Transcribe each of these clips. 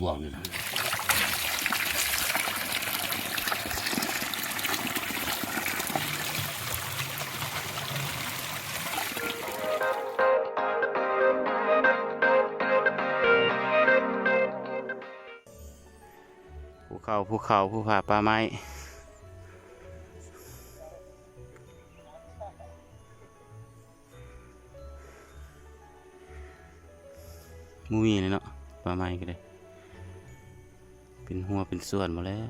ພວກນີ້ນະ ພູເຂົາ ພູເຂົາ ພູຜາ ປ່າໄມ້. ບໍ່ມີເລີຍເນາະ ປ່າໄມ້ກໍໄດ້ ເປັນຮົ້ວເປັນສວນໝົດແລ້ວ.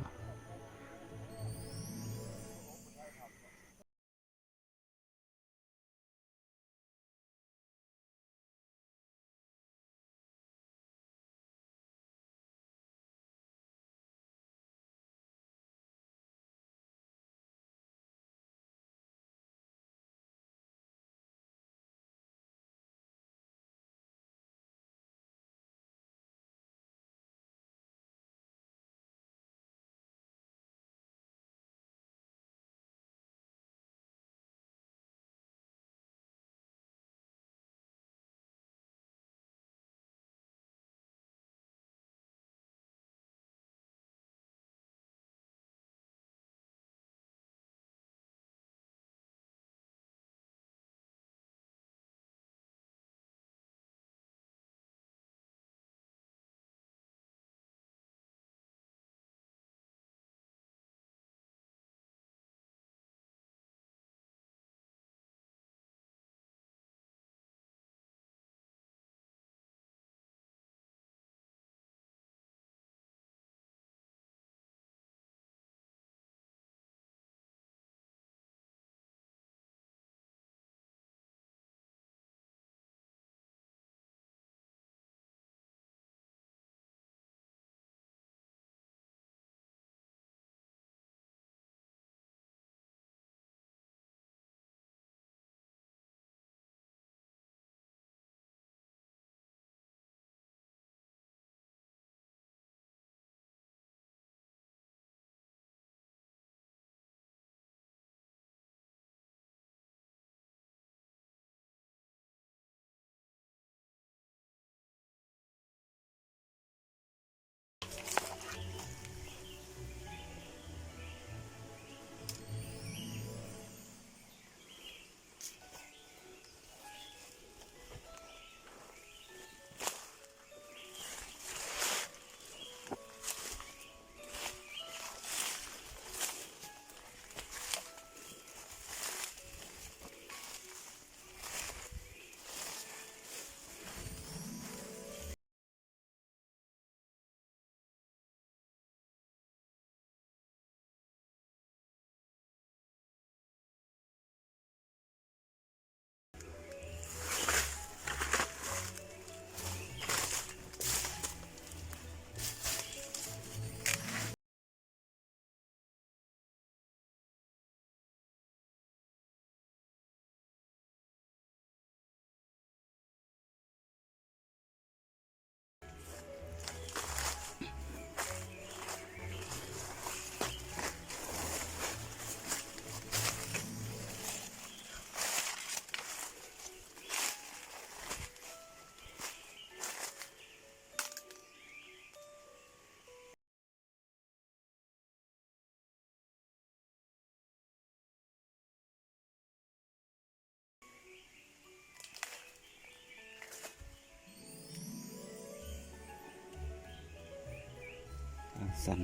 ອ່າ ສັ່ນ.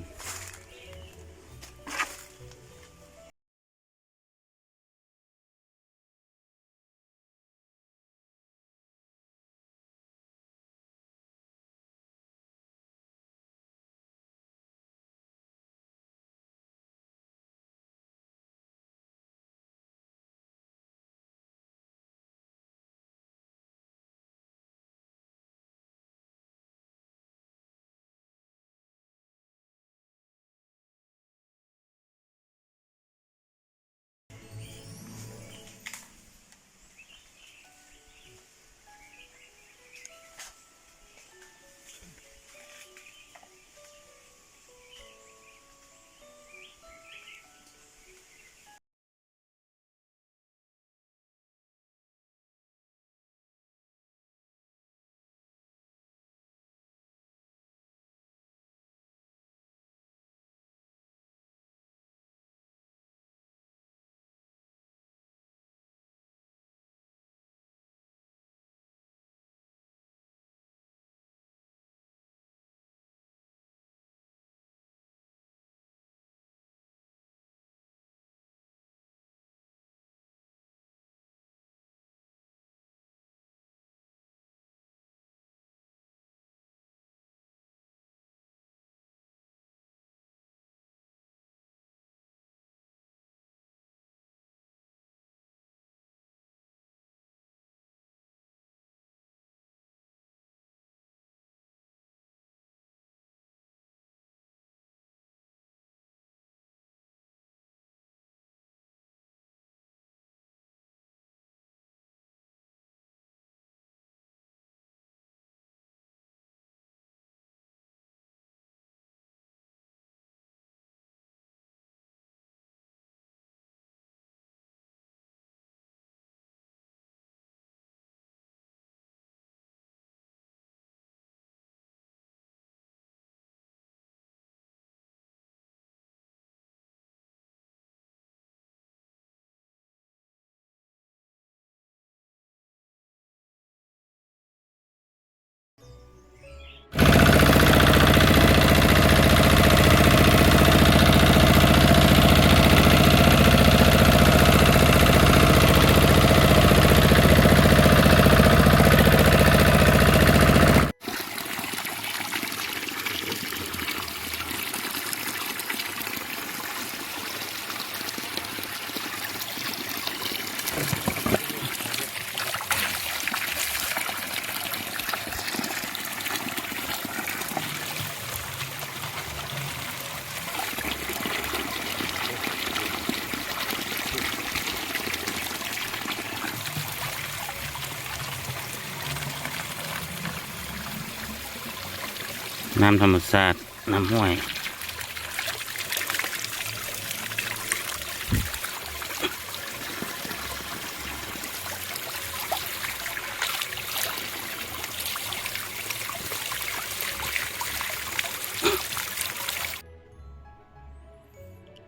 ນ້ຳທຳມະຊາດ ນ້ຳຫ້ວຍ.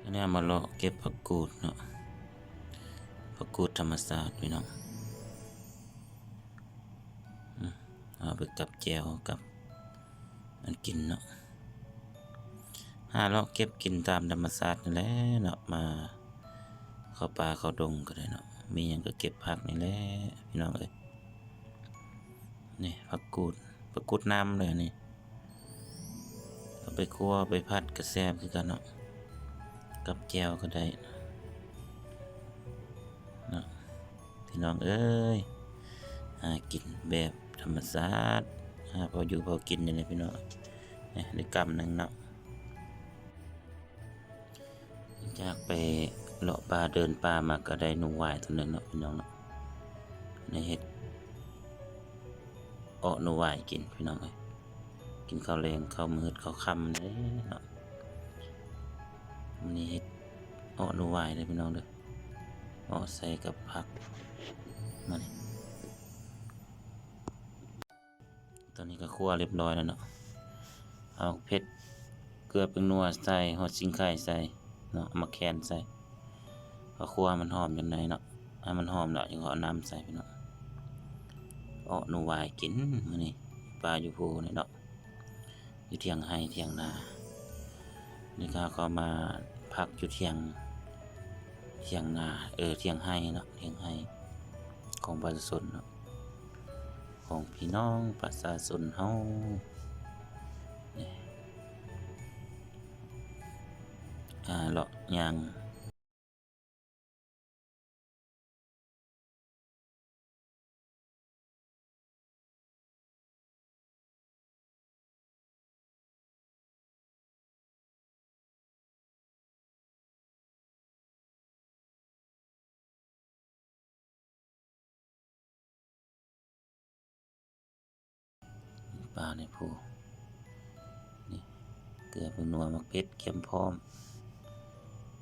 ອັນນີ້ເຮົາມາເລາະເກັບຜັກກູດເນາະ, ຜັກກູດທຳມະຊາດພີ່ນ້ອງ. ອືມ ເອົາໄປກັບແຈ່ວກັບອັນກິນເນາະ. ຫາເລາະເກັບກິນຕາມທຳມະຊາດນີ້ແຫຼະເນາະ, ມາເຂົ້າປ່າເຂົ້າດົງກໍໄດ້ເນາະ, ມີຫຍັງກໍເກັບຜັກນີ້ແຫຼະພີ່ນ້ອງເອີຍ. ນີ້ຜັກກູດ, ຜັກກູດນ້ຳເລີຍນີ້, ເອົາໄປຂົ້ວໄປຜັດກໍແຊບຄືກັນເນາະ, ກັບແຈ່ວກໍໄດ້ເນາະ. ພີ່ນ້ອງເອີຍ ຫາກິນແບບທຳມະຊາດ ຫາພໍຢູ່ພໍກິນນີ້ແຫຼະພີ່ນ້ອງ. ນີ້ໄດ້ກຳໜຶ່ງເນາະ. ຈາກໄປເລາະປ່າເດີນປ່າມາກໍໄດ້ໜູຫວາຍຕົວໜຶ່ງເນາະພີ່ນ້ອງເນາະ, ໄດ້ເຮັດເອາະໜູຫວາຍກິນພີ່ນ້ອງເອີຍ. ກິນເຂົ້າແລງ ເຂົ້າມືດ ເຂົ້າຄ່ຳເດ້ເນາະ. ມື້ນີ້ເຮັດເອາະໜູຫວາຍເດີພີ່ນ້ອງເດີ, ເອາະໃສ່ກັບຜັກ. ມານີ້ ຕອນນີ້ກໍຂົ້ວຮຽບຮ້ອຍແລ້ວເນາະ, ເອົາເຜັດ ເກືອ ແປ້ງນົວໃສ່, ຫົວສີໄຄໃສ່ເນາະ, ເອົາໝາກແຄນໃສ່. ເອົາຂົ້ວໃຫ້ມັນຫອມຈັກໜ້ອຍເນາະ, ໃຫ້ມັນຫອມແລ້ວຈຶ່ງເອົານ້ຳໃສ່ພີ່ນ້ອງ. ເອາະໜູຫວາຍກິນມື້ນີ້, ປ່າຢູ່ພູນີ້ເນາະ, ຢູ່ຖຽງໄຮ່ຖຽງນາ. ນີ້ກໍເຮົາກໍມາພັກຢູ່ຖຽງ, ຖຽງນາ, ເອີ ຖຽງໄຮ່ເນາະ, ຖຽງໄຮ່ຂອງປະຊາຊົນເນາະ, ຂອງພີ່ນ້ອງປະຊາຊົນເຮົານີ້. ອ່າ ເລາະຍ່າງ ປ່າໃນພູນີ້, ເກືອ ແປ້ງນົວ ໝາກເຜັດ ກຽມພ້ອມ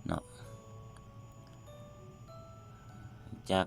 ເນາະ. ຈາກ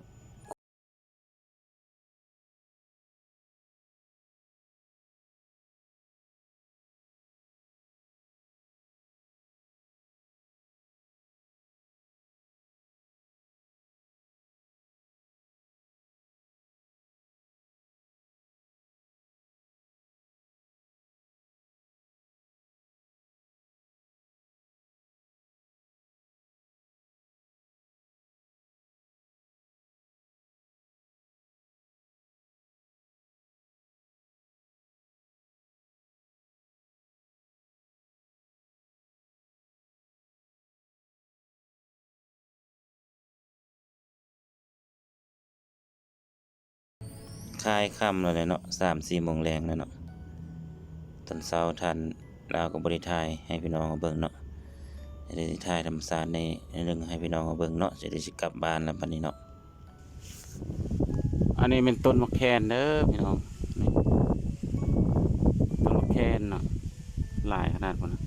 ຄ້າຍຄ່ຳແລ້ວແຫຼະເນາະ, ສາມສີ່ໂມງແລງແລ້ວເນາະ. ຕອນເຊົ້າທ່ານລາວກໍບໍ່ໄດ້ຖ່າຍໃຫ້ພີ່ນ້ອງເຮົາເບິ່ງເນາະ, ໄດ້ຖ່າຍທຳມະຊາດໃນໜຶ່ງໃຫ້ພີ່ນ້ອງເຮົາເບິ່ງເນາະ, ຈະໄດ້ຊິກັບບ້ານແລ້ວບັດນີ້ເນາະ. ອັນນີ້ແມ່ນຕົ້ນໝາກແຄນເດີພີ່ນ້ອງ, ນີ້ ຕົ້ນໝາກແຄນເນາະ, ຫຼາຍຂະໜາດພຸ້ນນະ.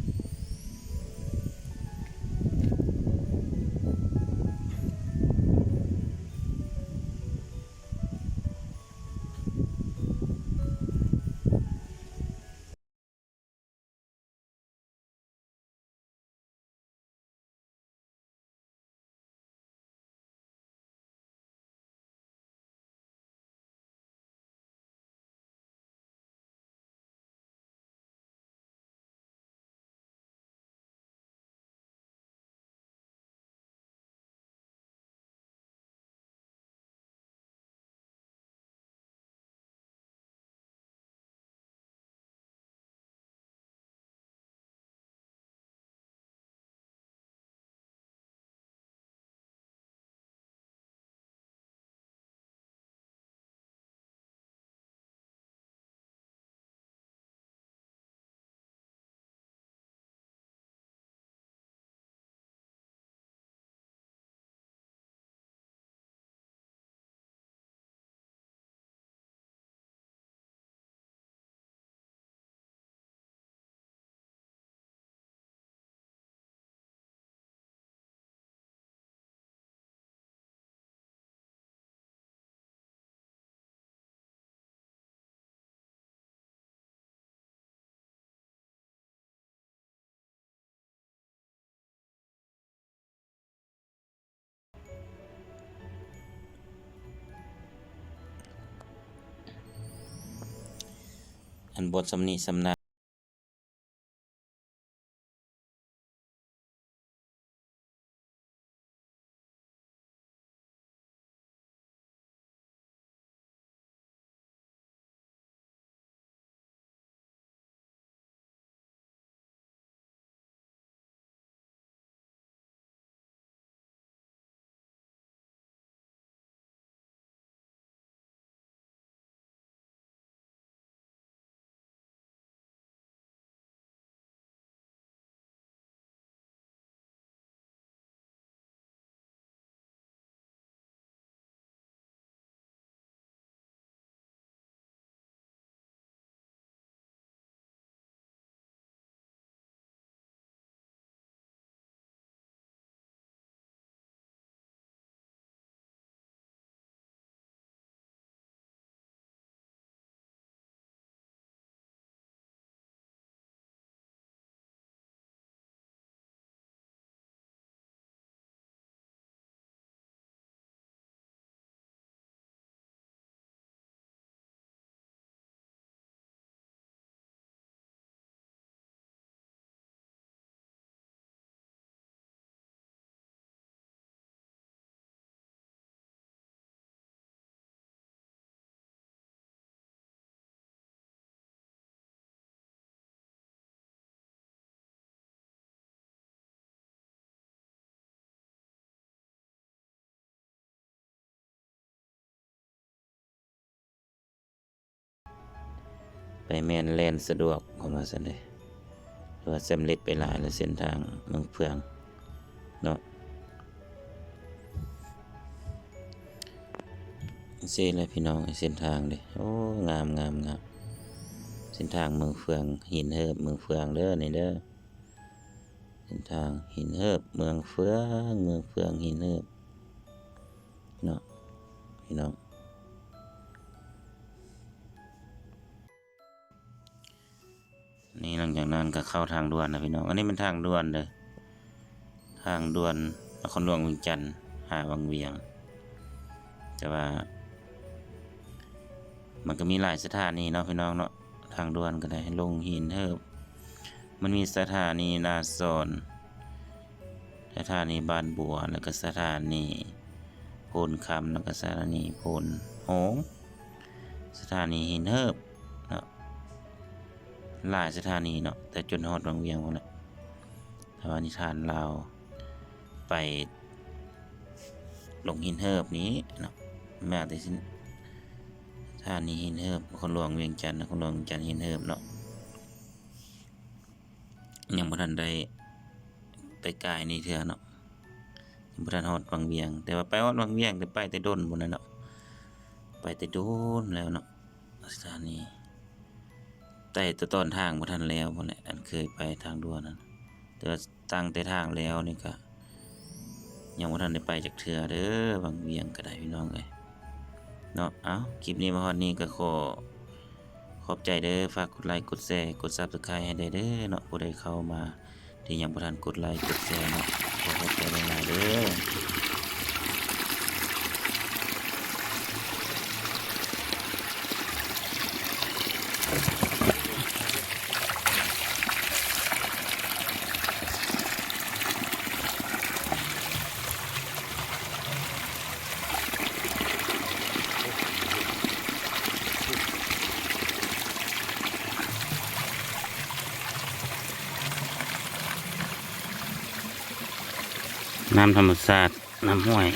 ອັນ ບົດຊຳນິຊຳນານ. ໄປແມ່ນແລ່ນສະດວກ ເພິ່ນວ່າຊັ້ນເດ້ ຖືວ່າສຳເລັດໄປຫຼາຍແລ້ວ ເສັ້ນທາງເມືອງເຟືອງເນາະ. ຈັ່ງຊີ້ແຫຼະພີ່ນ້ອງ ເສັ້ນທາງເດ້ ໂອ້ ງາມ ງາມ ງາມ ເສັ້ນທາງເມືອງເຟືອງ ຫີນເຫີບເມືອງເຟືອງເດີ ນີ້ເດີ ເສັ້ນທາງຫີນເຫີບເມືອງເຟືອງ ເມືອງເຟືອງຫີນເຫີບເນາະ ພີ່ນ້ອງ. ນີ້ ຫຼັງຈາກນັ້ນກໍເຂົ້າທາງດ່ວນນະພີ່ນ້ອງ ອັນນີ້ແມ່ນທາງດ່ວນເດີ ທາງດ່ວນນະຄອນຫຼວງວຽງຈັນຫາວັງວຽງ ແຕ່ວ່າມັນກໍມີຫຼາຍສະຖານີເນາະພີ່ນ້ອງເນາະ ທາງດ່ວນກໍໄດ້ ລົງຫີນເຫີບ ມັນມີສະຖານີນາສອນ ສະຖານີບ້ານບົວ ແລ້ວກໍສະຖານີໂພນຄຳ ແລ້ວກໍສະຖານີໂພນໂຮງ ສະຖານີຫີນເຫີບເນາະ ຫຼາຍສະຖານີເນາະ ແຕ່ຈົນຮອດວັງວຽງພຸ້ນແຫຼະ. ຖ້າວ່ານິທານລາວໄປລົງຫີນເຫີບນີ້ເນາະ ມາແຕ່ສະຖານີຫີນເຫີບ ນະຄອນຫຼວງວຽງຈັນ ນະຄອນຫຼວງວຽງຈັນຫີນເຫີບເນາະ ຍັງບໍ່ທັນໄດ້ໄປກາຍນີ້ເທື່ອເນາະ ຍັງບໍ່ທັນຮອດວັງວຽງ ແຕ່ວ່າໄປຮອດວັງວຽງ ແຕ່ໄປແຕ່ດົນພຸ້ນແຫຼະເນາະ ໄປແຕ່ດົນແລ້ວເນາະ ສະຖານີ ໄຕ່ຕອນທາງບໍ່ທັນແລ້ວພຸ້ນແຫຼະ ອັນເຄີຍໄປທາງດ່ວນນັ້ນ ແຕ່ວ່າຕັ້ງແຕ່ທາງແລ້ວນີ້ກະຍັງບໍ່ທັນໄດ້ໄປຈັກເທື່ອເດີ ວັງວຽງກໍໄດ້ພີ່ນ້ອງເອີຍເນາະ. ເອົ້າ ຄລິບນີ້ມາຮອດນີ້ກໍຂໍຂອບໃຈເດີ ຝາກກົດໄລ ກົດແຊ ກົດ Subscribe ໃຫ້ແດ່ເດີເນາະ ຜູ້ໃດເຂົ້າມາ ທີ່ຍັງບໍ່ທັນກົດໄລກົດແຊເນາະ ຂໍຂອບໃຈຫຼາຍໆເດີ. ນ້ຳທຳມະຊາດ ນ້ຳຫ້ວຍ